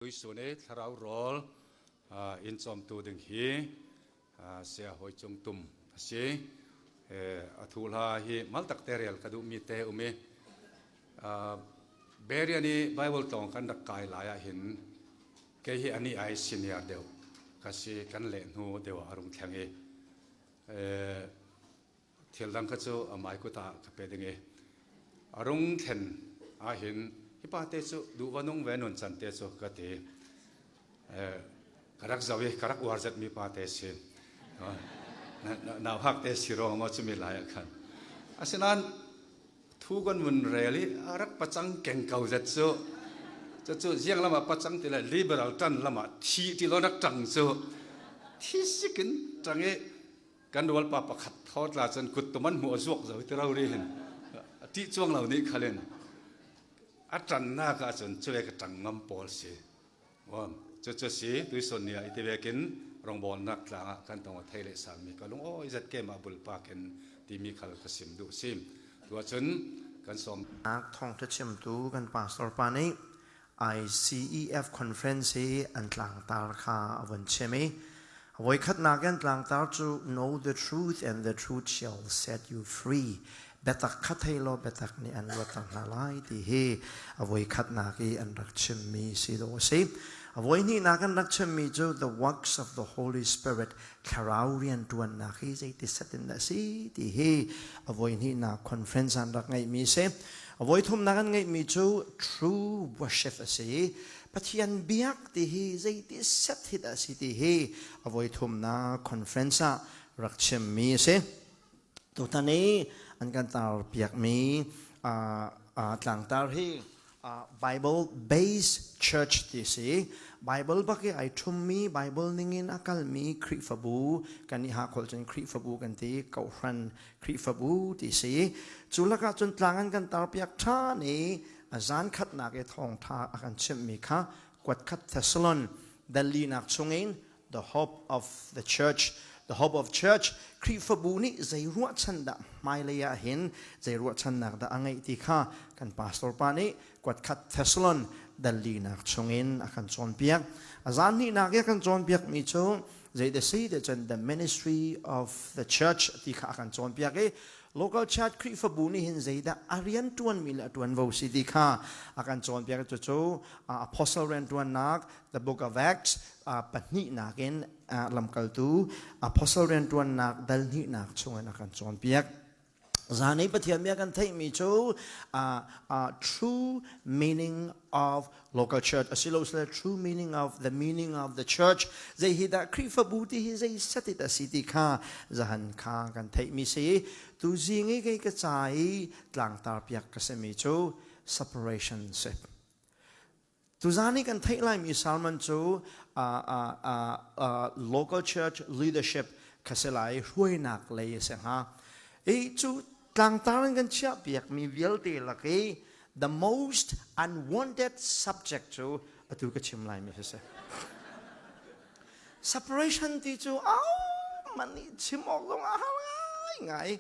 Tuisun i thlarau rawl in cawmtu ding hi saya hawi cung tum a si. A thu hla hi mal tak te rel ka duhmi te um i Berian i Bible tlawng kan rak kai lai ah hin kei hi ani ai senior deuh ka si kan leh hnu deuh ah a rung thleng i Thil dang kha cu amai kut ah ka pe ding i a rung thlen ahhin hi pa te cu duh va nung ve nun can te cu ka ti. Ka rak zoh i ka rak uar zetmi pa te si. Nau hak te si ruang maw cumi lai ah khan. Asinain thu kan vun rel i a rak pacang keng ko zet cu. Cucu ziang lam ah pacang ti le liberal ṭan lam ah thi ti lo rak ṭang cu thi sikin ṭang i Kan rualpa pakhat thawtla cun kuttum an hmuh a zuak zo ti ro ri hin ṭih cuang lo nih khalin a ṭannak ahcun cuve ka ṭang ngam pawl si. Cu cu si tuisun ni ah iti vekin rongbawlnak tlang ah kan tong a thei le sami ka lung oi zat ke ma bulpa khin timi khal ka sim duh sim. Tu ahcun kan sawm. Thawngṭha chimtu kan pastor pa nih ICEF conference hi an tlangtar kha a von chim i voikhatnak an tlangtar cu Know the truth and the truth shall set you free. Biatak kha thei law biatak nih an luatter hna lai ti hi a voikhatnak i an rak chimmi si dawh a si. A voihnihnak an rak chimmi cu The works of the Holy Spirit thlarau rianṭuannak hi zeiti set in dah si ti hi a voihnihnak conference an rak ngeihmi a si. A voithumnak an ngeihmi cu true worship a si. Pathian biak ti hi zeiti set hi dah si ti hi a voithumnak conference ah rak chimmi a si. Tutan i an kan tar piakmi tlangtar hi Bible based church ti si. Bible bak i ai ṭhummi Bible ningin a kalmi Khrihfabu kan i hakhol cun Khrihfabu kan ti kohhran Khrihfabu ti si. Cu lakah cun tlang an kan tarpiak ṭhan i a zan khatnak i thawngṭha a kan chimhmi kha kuatkhat Thessalon Delhi-nak chungin the hope of the church the hope of church Khrihfabu nih zei ruahchan dah hmailei ah hin zei ruahchannak dah a ngeih ti kha kan pastor pa nih kuatkhat Thessalon dallinak chungin a kan cawnpiak a zan hnihnak i a kan cawnpiak mi cu zei da si te cun the ministry of the church ti kha a kan cawnpiak i local church Khrihfabu nih hin zeidah a rian ṭuanmi le a ṭuanvo si ti kha a kan cawnpiak cucu apostle rianṭuannak the book of Acts pahnihnak in lamkaltu apostle rianṭuannak dal hnihnak chungin a kan cawnpiak. Zan i Pathian bia kan theihmi cu true meaning of local church asilosile true meaning of the meaning of the church zei hi dah Khrihfabu ti hi zei set a si ti kha zahan kha kan theihmi si tu zing i kei ka ca i tlangtar piak ka simi cu separation si. Tuzan i kan theih laimi sermon cu local church leadership kha si lai hruainak lei a si hnga. I cu tlangtar in kan chiah piakmi vialte lak i the most unwanted subject cu atu ka chim laimi si si. Separation ti cu au man nih chim awk zong a har ngai ngai.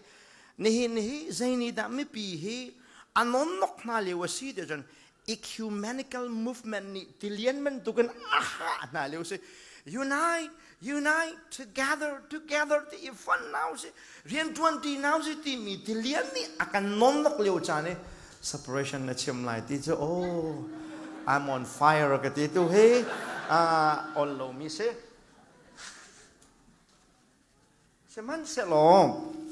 Nihin hi zei nih dah mipi hi anon nok hna lio a si ti cun ecumenical movement nih tilian bantukin a hah hna lio si unite unite together together ti i fun nau si riantuan ti nau si timi tilian nih a kan nawnnok lio caan i separation na chim lai ti cu oh I'm on fire ka ti tu hi on lomi si sihmanhsehlaw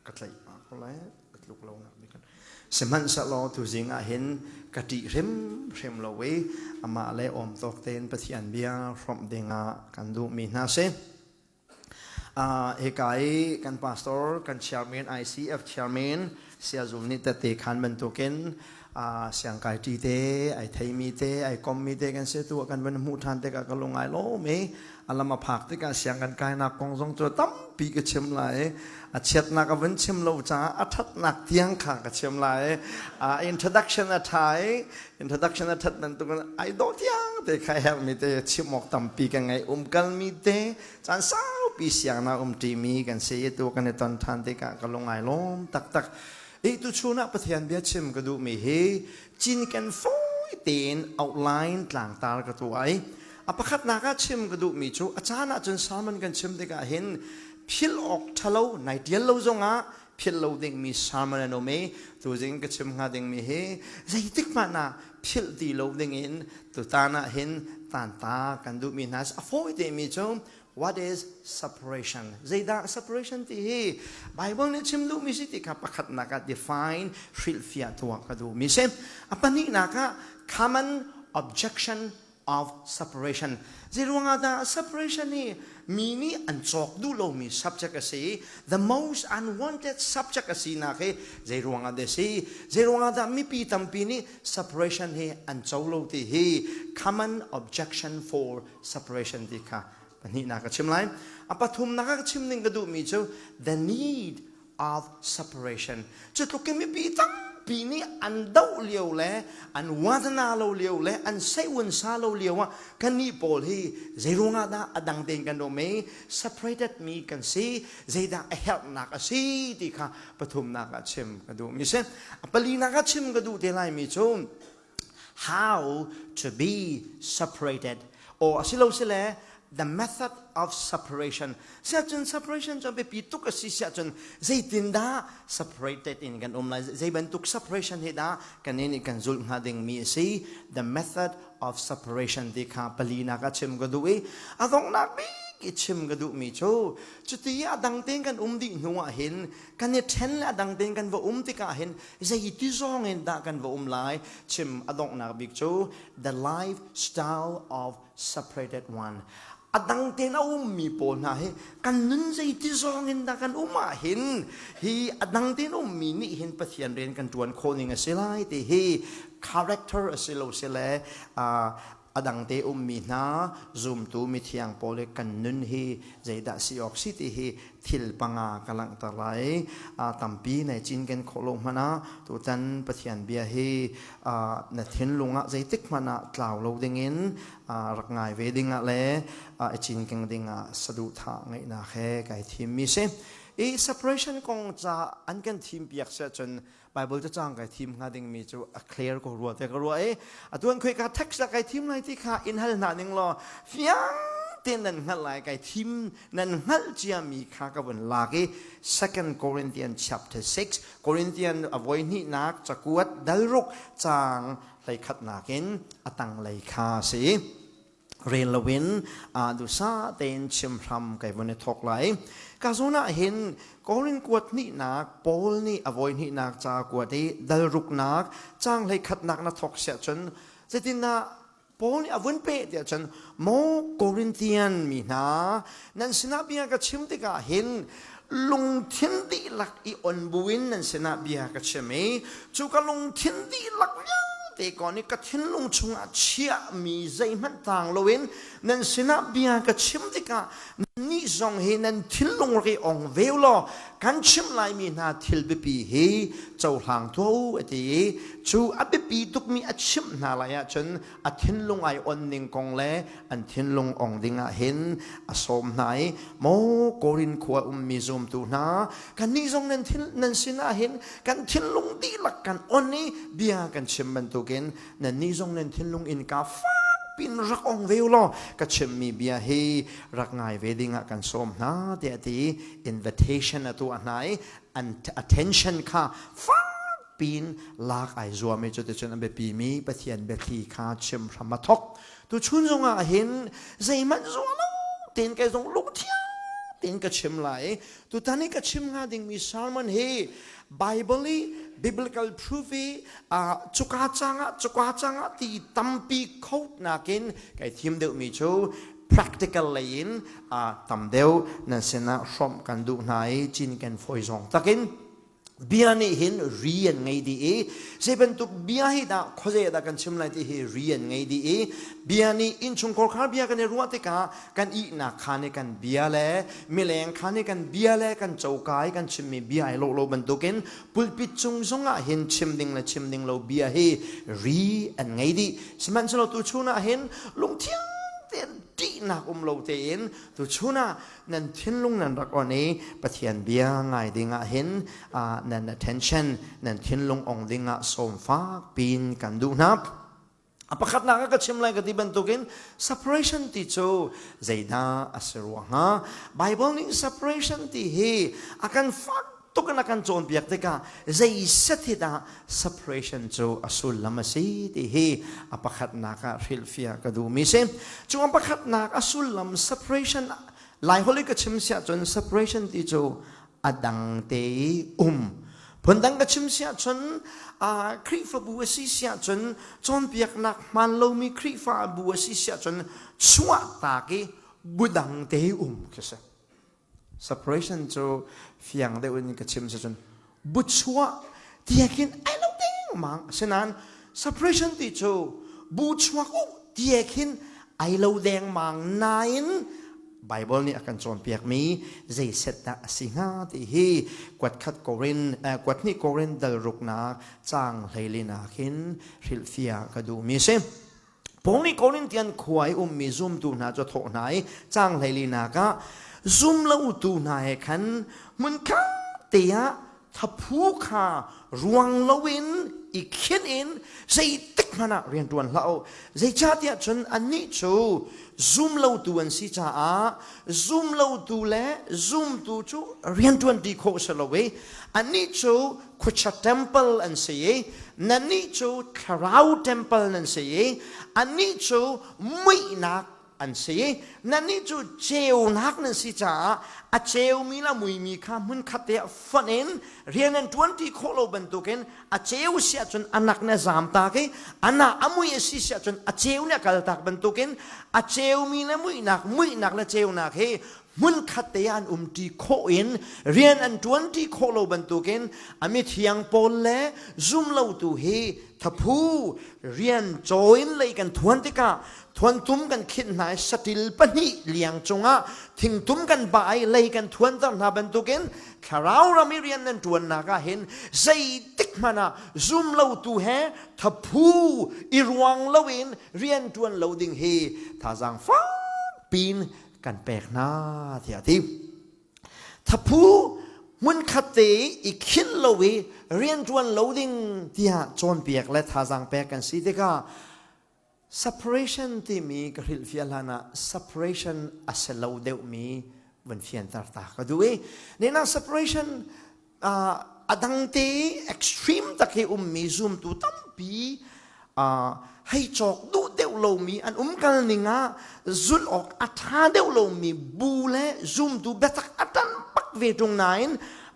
Ka tlaih pah ko lai, ka tluk lo nak bik. Sihmanhsehlaw tuzing ah hin ka ṭih hrimhrim lo i amah le awm tawk tein Pathian bia hrawmh dingah kan duhmi hna si. Hika i kan pastor, kan chairman, ICF chairman, Siazum nih tette khan bantukin siangkai ṭi te, ai theimi te, ai kommi te kan si tu kan van hmuh ṭhan tikah ka lung ai lawm i a lam a phak tikah siang kan kainak kong zong cu tampi ka chim lai a chiatnak a vun chim lo caah a ṭhatnak tiang kha ka chim lai introduction a ṭha i introduction a ṭhat bantukin ai dawh tiang te kha herhmi te chim awk tampi ka ngei umkalmi te caan saupi siangnak um ṭimi kan si i tu kan i ton ṭhan tikah ka lung ai lawm taktak. I tu chun ah Pathian bia chim ka duhmi hi cinken fawi tein outline tlangtar ka tuah i a pakhatnak ah chim ka duhmi cu a caan ahcun sermon kan chim tikah hin philh awk ṭhalo nai ṭial lo zongah philh lo dingmi sermon an um i tuzing ka chim hnga dingmi hi zeitik hmanh ah philh ti lo dingin tutan ah hin tanta kan duhmi hna a fawi temi cu what is separation? Zeidah separation ti hi Bible nih chim duhmi si ti kha pakhatnak ah define hrilhfiah tuah ka duhmi si. A pahnihnak ah common objection of separation. Zeiruangah dah separation hi mi nih an cawk duh lomi subject a si? The most unwanted subject a sinak hi zeiruangah dah si? Zeiruangah dah mipi tampi nih separation hi an co lo ti hi common objection for separation ti kha pahnihnak ka chim lai. A pathumnak ah ka chim ding ka duhmi cu the need of separation. Cu tluk in mipi tampi nih an doh lio le an wadana lo lio le an seiun sa lo lio ah kannih pawl hi zeiruangah dah a dang tein kan um i separated mi kan si, zeidah a herhnak a si ti kha pathumnak ah chim ka duhmi si. A palinak ah chim ka duh te laimi cu how to be separated or asilosile the method of separation. Siahcun separation cu biapi tuk a si siahcun zeitindah separated in kan um lai, zei bantuk separation hi dah kan nih kan zulh hnga dingmi a si? The method of separation ti kha palinak ah chim ka duh i a donghnak bik i chim ka duhmi cu cuti a dang tein kan um dih hnu ah hin kan i ṭhen le a dang tein kan va um tikah hin zeiti zong in dah kan va um lai? Chim a donghnak bik cu the lifestyle of separated one. A dang tein a ummi pawl hna hi kan nun zeiti zong in dah kan um ah hin hi a dang tein ummi nih hin Pathian rian kan ṭuan khawh ning a si lai ti hi character a si lo si le a dangte ummi hna zumtu mithiang pawl i kan nun hi zeidah si awk si ti hi thil panga ka langhter lai. Tampi nai cinken khawh lo hmanh ah tutan Pathian bia hi na thinlung ah zeitik hmanh ah tlau lo dingin rak ngai ve dingah le i cinkeng dingah saduhthah ngeihnak he kai thimmi si. I separation kong ca an kan thim piak si ahcun Bible cacang kai thim hnga dingmi cu a clear ko rua te ka ruah i atu an khoi ka text la kai thim lai ti kha in hal hna ning law fiang tein nan hngalh lai. Kai thim nan hngalh ciami kha ka vun lak i 2 Corinthians chapter 6, Corinthian a voi hnihnak cakuat dalruk caang 11nak in a tanglei kha si rel loin duhsah tein chim hram kai vun i thawk lai. Ka zawn ah hin Korin kuat hnihnak, Paul nih a voi hnihnak ca kuat i dalruknak caang 11nak na thawk siah cun zeitindah Paul nih a vun peh tiah cun, "Maw Corinthian mi hna, nan sinah bia ka chim tikah hin lungthin dihlak i on buin nan sinah bia ka chim i cu ka lungthin dihlak vialte ko nih ka thinlung chungah chiahmi zeihmanh tang loin nan sinah bia ka chim tikah nannih zong hi nan thinlung rak i ong ve law kan chim laimi hna thil biapi hi cohlang tuah u," a ti i cu a biapi tukmi a chimh hna lai ahcun a thinlung ai on ning kong le an thinlung ong ding ah hin a sawm hna i, "Maw Korin khua ummi zumtu hna, kannih zong nan thin nan sinah hin kan thinlung dihlak kan on i bia kan chim bantukin nannih zong nan thinlung innka fak pin rak ong ve u law ka chimmi bia hi rak ngai ve ding ah kan sawm hna," tiah ti invitation a tuah hna i an attention kha fak pin lak ai zuam i cuticun a biapimi Pathian biathli kha chim hram a thawk. Tu chun zongah hin zeihmanh zuah lo tein kei zong lungthiang tein ka chim lai. Tutan i ka chim hnga dingmi sermon hi Bible i biblical proof i cuka cangah cuka cangah ti tampi quote nakin kai thim deuhmi cu practical lei in tam deuh nan sinah hrawmh kan duh hna i cinken fawi zong takin. Bia nih hin ri an ngei dih i zei bantuk bia hi dah khuazei dah kan chim lai ti hi ri an ngei dih i bia nih innchungkhar khar bia kan i ruah tikah kan ihnak khaan i kan bia le mileng khaan i kan bia le kan coka i kan chimmi bia ai lawh lo bantukin pulpit cung zongah hin chim ding le chim ding lo bia hi ri an ngei dih. Sihmanhsehlaw tu chun ah hin lungthiang tein ṭih. ṭihnak um lo tein tuchun ah nan thinlung nan rak on i Pathian bia ngai ding ah hin nan attention nan thinlung ong ding ah sawm fak pin kan duh hna. A pakhatnak ah ka chim lai ka ti bantukin separation ti cu zeidah a si rua hnga? Bible nih separation ti hi a kan fak tuk in a kan cawnpiak tikah zei set hi dah separation cu a sullam a si ti hi a pakhatnak ah hrilhfiah ka duhmi si. Cu a pakhatnak a sullam separation Laiholh i ka chim siah cun separation ti cu a dang te i um phundang ka chim siah cun Khrihfabu a si siah cun cawnpiaknak hmaan lomi Khrihfabu a si siah cun chuahtak i bu dang te i um khi si. Separation cu fiang deuh in ka chim si cun bu chuah tiakin ai lo ding mang. Asinain separation ti cu bu chuak u tiakin ai lo deng mang nain Bible nih a kan cawnpiakmi zei set dah a si hnga ti hi kuatkhat Korin kuathnih Korin dal ruknak caang hleilinak hin hrilhfiah ka duhmi si. Paul nih Korintian khua i ummi zumtu hna cu a thawh hna i caang hleilinak ah zum lotu hna he khan hmunkhat te ah thaphu kha ruang loin i khinh in zeitik hmanh ah rian ṭuan hlah u. Zeicahtiah cun annih cu zum lotu an si caah zum lotu le zumtu cu rian ṭuanṭi khawh si lo i annih cu khuacha temple an si i nannih cu thlarau temple nan si i annih cu muihnak an si. Nannih cu ceunak nan si caah a ceumi le a muimi kha hmunkhat te ah fonh in rian an ṭuanṭi khawh lo bantukin a ceu si ahcun a nak nih a zamtak i a nak a mui a si si ahcun a ceu nih a kaltak bantukin a ceumi le muihnak, muihnak le ceunak hi hmunkhat te ah an umṭi khawh in rian an ṭuanṭi khawh lo bantukin a mithiang pawl le zumlotu hi thaphu rian caw in lei kan thuan tikah thuantum kan khinh hna i saṭil pahnih liang cungah thingtum kan bah i lei kan thuanter hna bantukin thlarau ram i rian nan ṭuannak ah hin zeitik hmanh ah zum lotu he thaphu i ruang loin rian ṭuan lo ding hi thazaang fakpiin kan pek hna tiah a ti. Thaphu hmunkhat te i khinh lo i rianṭuan lo ding tiah cawnpiak le thazaang pek kan si tikah Separation timi ka hrilhfiah hlan ah separation a si lo deuhmi vun fianter ta ka duh i nena separation a dang te extreme tak hi ummi zumtu tampi hei cawk duh deuh lomi an umkal ning ah zulh awk a ṭha deuh lomi bu le zumtu biatak a ṭan bak ve ṭung nain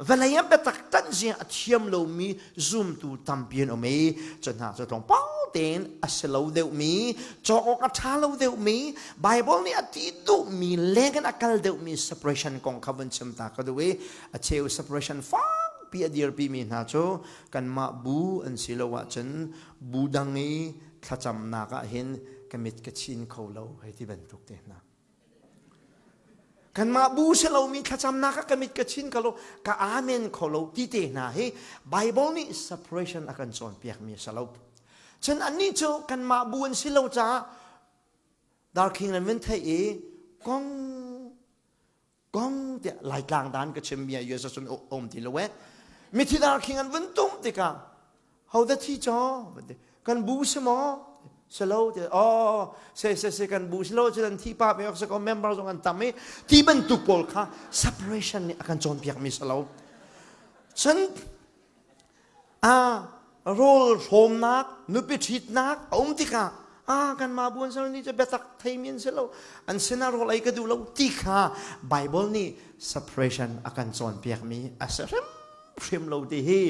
vawlei ah biatak ṭan zia a thiam lomi zumtu tampi an um i cu hna cu tlawmpal tein a si lo deuhmi cawk awk a ṭha lo deuhmi Bible nih a ti duhmi leng in a kal deuhmi separation kong kha vun chim ta ka duh i a cheu separation fakpi a dirpimi hna cu kanmah bu an si lo ahcun bu dang i thlacamnak ah hin ka mit ka chin kho lo hei ti bantuk te hna. Kanmah bu si lomi thlacamnak ah ka mit ka chin ka lo ka amen kho lo ti te hna hi Bible nih separation a kan cawnpiakmi a si lo. Cun annih cu kanmah bu an si lo caah darkhing nan vun theih i kong kong tiah Laitlang dan ka chimmi ah US cun um ti lo eh. Mithi darkhing an vun tum tikah Ho dah thi caw? Kan bu si maw? Si lo ti oh se se se kan bu si lo cu an thi pa pe ok ko member zong an tam i ti bantuk pawl kha separation nih a kan cawnpiak mi si lo. Cun a rawl hrawmnak nupi ṭhitnak a um tikah a kan mah bu an si lo ni cu biatak theimi an si lo an sinah rawl ei ka duh lo ti kha Bible nih separation a kan cawnpiak mi a si hrim hrim lo ti hi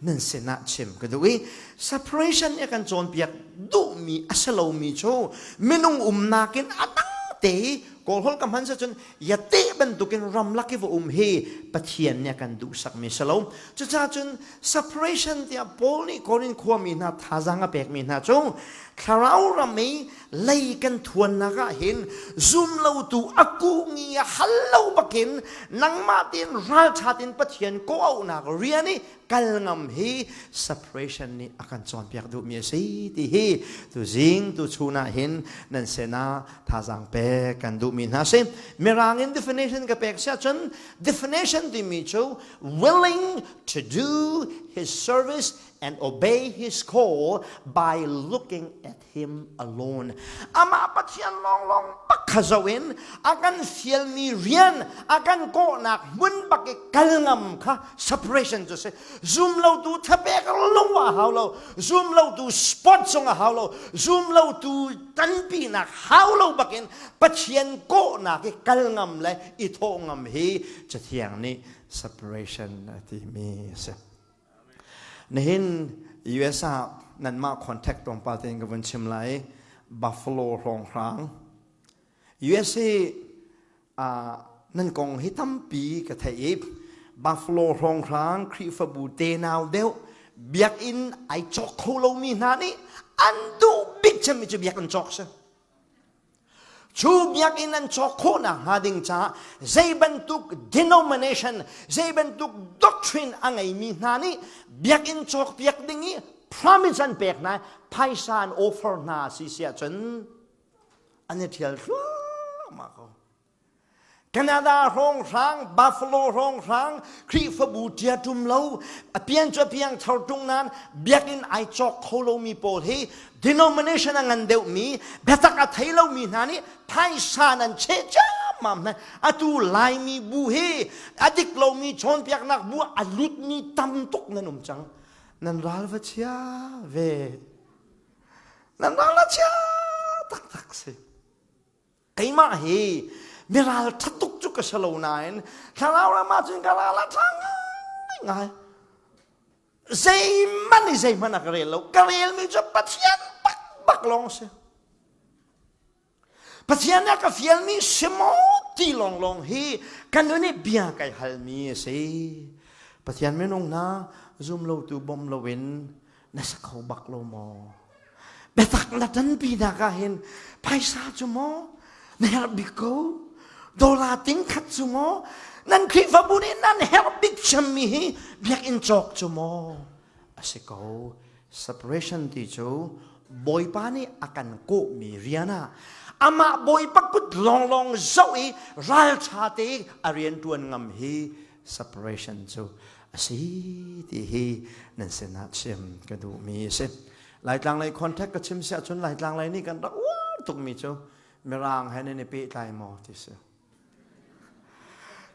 nan sinah chim ka duh i separation nih a kan cawnpiak duhmi a si lomi cu minung umnak in a dang te i Kawlholh ka hman cun yate bantukin ramlak i va um hi Pathian nih a kan duhsakmi si lo. Cucaah cun separation tiah Paul nih Korin khuami hna thazaang a pekmi hna cu thlarau ram i lei kan thuannak ah hin zum lotu a kung i a hal lo bakin nangmah tein ralṭha tein Pathian kawh-auhnak rian i kal ngam hi separation nih a kan cawnpiak duhmi a si ti hi tuzing tuchun ah hin nan sinah thazaang pek kan duhmi hna si. Mirang in definition ka pek siah cun definition timi cu willing to do his service and obey his call by looking at him alone. Amah Pathian lawnglawng bak kha zoh in a kan fialmi rian, a kan kawhnak hmun bak i kal ngam kha separation cu si. Zum lotu thapek lung a hau lo, zum lotu sport zong a hau lo, zum lotu tanpinak hau lo bakin Pathian kawhnak i kal ngam le i thawh ngam hi Cathiang nih separation a timi a si. Nihin US ah nanmah contact tlawmpal tein ka vun chim lai. Buffalo hrawnghrang. US hi nan kong hi tampi ka theih i Buffalo hrawnghrang Khrihfabu tenau deuh biakinn ai cawk kho lomi hna nih an duh bik cemmi cu biakinn cawk si. Cu biakinn an cawk khawhnak hnga ding caah zei bantuk denomination, zei bantuk doctrine a ngeimi hna nih biakinn cawkpiak ding i promise an pek hna, phaisa an offer hna si si ahcun an i ṭhial thluahmah ko. Canada hrawnghrang, Buffalo hrawnghrang, Khrihfabu ṭia ṭum lo, a pian cu a piang thar ṭung nain biakinn ai cawk kho lomi pawl hi denomination a ngan deuhmi, biatak a thei lomi hna nih phaisa nan cheh ciammam hna. Atu Laimi bu hi a dik lomi cawnpiaknak bu a lutmi tam tuk nan um cang. Nan ral va chia ve. Nan ral a chia taktak si. Keimah hi miral ṭha tuk cu ka si lo nain thlarau ram ah cun ka ral a ṭha ngaingai. Zeihmanh i zeihmanh a ka rel lo. Ka relmi cu Pathian bakbak lawng si. Pathian nih a ka fialmi si maw ti lawnglawng hi ka nun i bia kai halmi a si. Pathian minung hna zum lotu bawm loin na sa kho bak lo maw? Biatak na ṭanpi nak ah hin phaisa cu maw na herh bik ko? Dollar ting khat cu maw nan Khrihfabu nih nan herh bik cemmi hi biakinn cawk cu maw a si ko? Separation ti cu Bawipa nih a kan kawhmi rian ah amah Bawipa kut lawnglawng zoh i ralṭha te a rian ṭuan ngam hi separation cu a si ti hi nan sinah chim ka duhmi a si. Laitlang lei contact ka chim si ahcun Laitlang lei nih kan rak uar tukmi cu Mirang he nan i pehtlai maw ti si.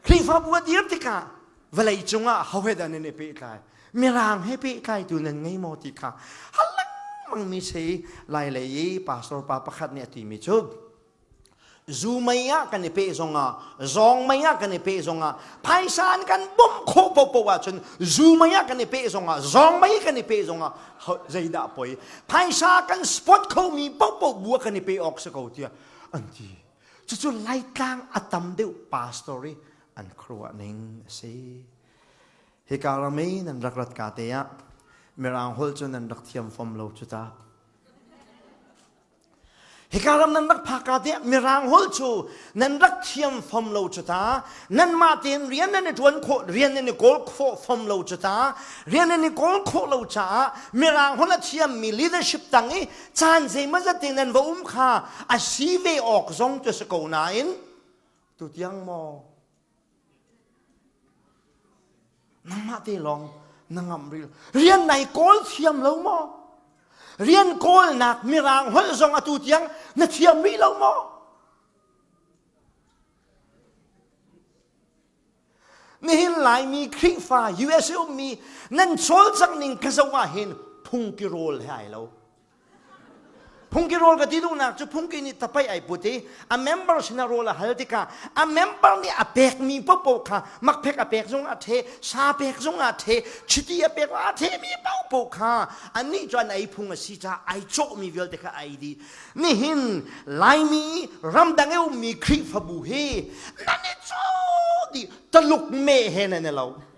Khrihfabu a dir tikah vawlei cungah ho he dah nan i pehtlai? Mirang he pehtlaitu nan ngei maw ti kha hal lengmang mi si Lai lei i pastor pa pakhat nih a timi cu Zu mei ah kan i peh zongah, zawng mei ah kan i peh zongah, phaisa an kan bawmh khawh paohpaoh ahcun zu mei ah kan i peh zongah, zawng mei kan i peh zongah zeidah poi? Phaisa kan spot khomi paohpaoh bu ah kan i peh awk si ko tiah an ti. Cucu Laitlang a tam deuh pastor i an khuaruah ning a si. Hika ram i nan rak rat ka te ah Mirang holh cu nan rak thiam fom lo cu ta. Hika ram nan rak phak ka tiah Mirang holh cu nan rak thiam fom lo cu ta nanmah tein rian nan i ṭuan khawh rian nan i kawl khawh fom lo cu ta rian nan i kawl khawh lo caah Mirang holh a thiammi leadership tang i caan zeimawzat te nan va um kha a si ve awk zong cu si ko nain tutiang maw Nangmah te lawng na ngamh rih Rian nai kawl thiam lo maw? Rian kawlnak mirang holh zong atu tiang na thiam rih lo maw? Nihin Laimi Khrihfa USA ummi nan cawlcangh ning ka zoh ah hin phungki rawl he ai lo. Phungki rawl ka ti duhnak cu phungki nih tapai ai put i a member sinah rawl a hal tikah a member nih a pekmi paohpaoh kha makphek a pek zong a the, sa pek zong a the, chiti a pek a themi paohpaoh kha annih cu an ei phung a si caah ai cawhmi vialte kha a ei dih. Nihin Laimi ramdang i ummi Khrihfabu hi nan i caw dih Taluk meh he nan i lo.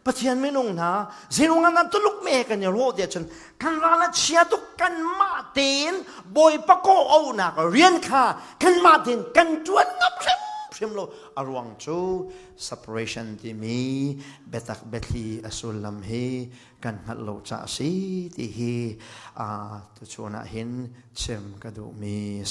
Pathian minung hna zeiruang ah nan tuluk me kan i rawh tiah cun kan ral a chia tuk kanmah tein Bawipa kawh auhnak rian kha kanmah tein kan ṭuan ngam hrimhrim lo. A ruang cu separation timi biatak biathli a sullam hi kan hngalh lo caah a si ti hi tuchun ah hin chim ka duhmi a si.